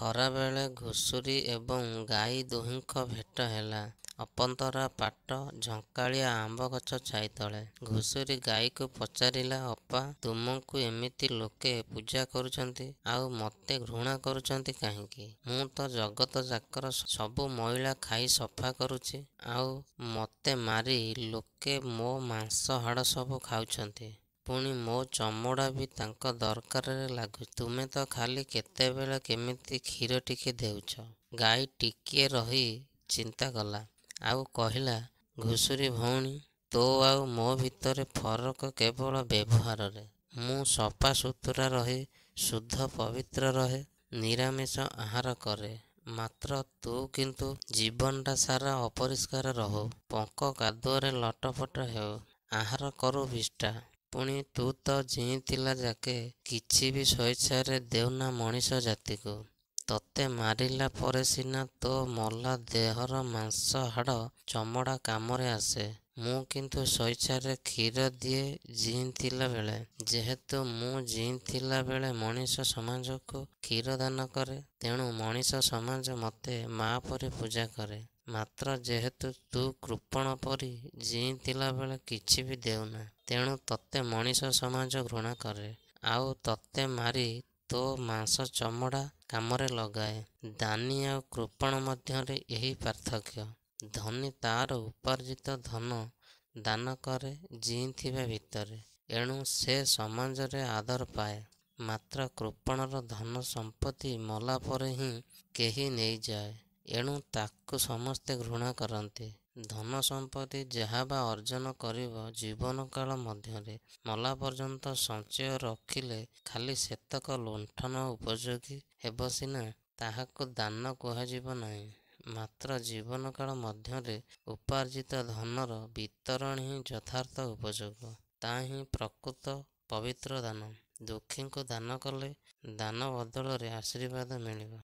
ଖରାବେଳେ ଘୁଷୁରି ଏବଂ ଗାଈ ଦୁହିଁଙ୍କ ଭେଟ ହେଲା ଅପନ୍ତରା ପାଟ ଝଙ୍କାଳିଆ ଆମ୍ବଗଛ ଛାଇତଳେ। ଘୁଷୁରି ଗାଈକୁ ପଚାରିଲା, ଅପା, ତୁମକୁ ଏମିତି ଲୋକେ ପୂଜା କରୁଛନ୍ତି, ଆଉ ମୋତେ ଘୃଣା କରୁଛନ୍ତି କାହିଁକି? ମୁଁ ତ ଜଗତଯାକର ସବୁ ମଇଳା ଖାଇ ସଫା କରୁଛି, ଆଉ ମୋତେ ମାରି ଲୋକେ ମୋ ମାଂସ ହାଡ଼ ସବୁ ଖାଉଛନ୍ତି। ପୁଣି ମୋ ଚମଡ଼ା ବି ତାଙ୍କ ଦରକାରରେ ଲାଗୁଛି। ତୁମେ ତ ଖାଲି କେତେବେଳେ କେମିତି କ୍ଷୀର ଟିକେ ଦେଉଛ। ଗାଈ ଟିକିଏ ରହି ଚିନ୍ତା କଲା, ଆଉ କହିଲା, ଘୁଷୁରି ଭଉଣୀ, ତୋ ଆଉ ମୋ ଭିତରେ ଫରକ କେବଳ ବ୍ୟବହାରରେ। ମୁଁ ସଫାସୁତୁରା ରହି ଶୁଦ୍ଧ ପବିତ୍ର ରହେ, ନିରାମିଷ ଆହାର କରେ। ମାତ୍ର ତୁ କିନ୍ତୁ ଜୀବନଟା ସାରା ଅପରିଷ୍କାର ରହୁ, ପଙ୍କ କାଦୁଅରେ ଲଟପଟ ହେଉ, ଆହାର କରୁ ବିଷ୍ଠା। ପୁଣି ତୁ ତ ଜିଇଁଥିଲା ଯାକେ କିଛି ବି ସ୍ୱଇଚ୍ଛାରେ ଦେଉନା ମଣିଷ ଜାତିକୁ। ତତେ ମାରିଲା ପରେ ସିନା ତୋ ମଲା ଦେହର ମାଂସ ହାଡ଼ ଚମଡ଼ା କାମରେ ଆସେ। ମୁଁ କିନ୍ତୁ ସ୍ୱଇଚ୍ଛାରେ କ୍ଷୀର ଦିଏ ଜିଇଁଥିଲା ବେଳେ। ଯେହେତୁ ମୁଁ ଜିଇଁଥିଲା ବେଳେ ମଣିଷ ସମାଜକୁ କ୍ଷୀର ଦାନ କରେ, ତେଣୁ ମଣିଷ ସମାଜ ମୋତେ ମା ପରି ପୂଜା କରେ। ମାତ୍ର ଯେହେତୁ ତୁ କୃପଣ ପରି ଜିଇଁଥିଲା ବେଳେ କିଛି ବି ଦେଉନା, ତେଣୁ ତତେ ମଣିଷ ସମାଜ ଘୃଣା କରେ, ଆଉ ତତେ ମାରି ତୋ ମାଂସ ଚମଡ଼ା କାମରେ ଲଗାଏ। ଦାନୀ ଆଉ କୃପଣ ମଧ୍ୟରେ ଏହି ପାର୍ଥକ୍ୟ। ଧନୀ ତା'ର ଉପାର୍ଜିତ ଧନ ଦାନ କରେ ଜିଇଁଥିବା ଭିତରେ, ଏଣୁ ସେ ସମାଜରେ ଆଦର ପାଏ। ମାତ୍ର କୃପଣର ଧନ ସମ୍ପତ୍ତି ମଲା ପରେ ହିଁ କେହି ନେଇଯାଏ, ଏଣୁ ତାକୁ ସମସ୍ତେ ଘୃଣା କରନ୍ତି। ଧନ ସମ୍ପତ୍ତି ଯାହା ବା ଅର୍ଜନ କରିବ ଜୀବନକାଳ ମଧ୍ୟରେ, ମଲା ପର୍ଯ୍ୟନ୍ତ ସଞ୍ଚୟ ରଖିଲେ ଖାଲି ସେତକ ଲୁଣ୍ଠନ ଉପଯୋଗୀ ହେବ ସିନା, ତାହାକୁ ଦାନ କୁହାଯିବ ନାହିଁ। ମାତ୍ର ଜୀବନକାଳ ମଧ୍ୟରେ ଉପାର୍ଜିତ ଧନର ବିତରଣ ହିଁ ଯଥାର୍ଥ ଉପଯୋଗ, ତା ହିଁ ପ୍ରକୃତ ପବିତ୍ର ଦାନ। ଦୁଃଖୀଙ୍କୁ ଦାନ କଲେ ଦାନ ବଦଳରେ ଆଶୀର୍ବାଦ ମିଳିବ।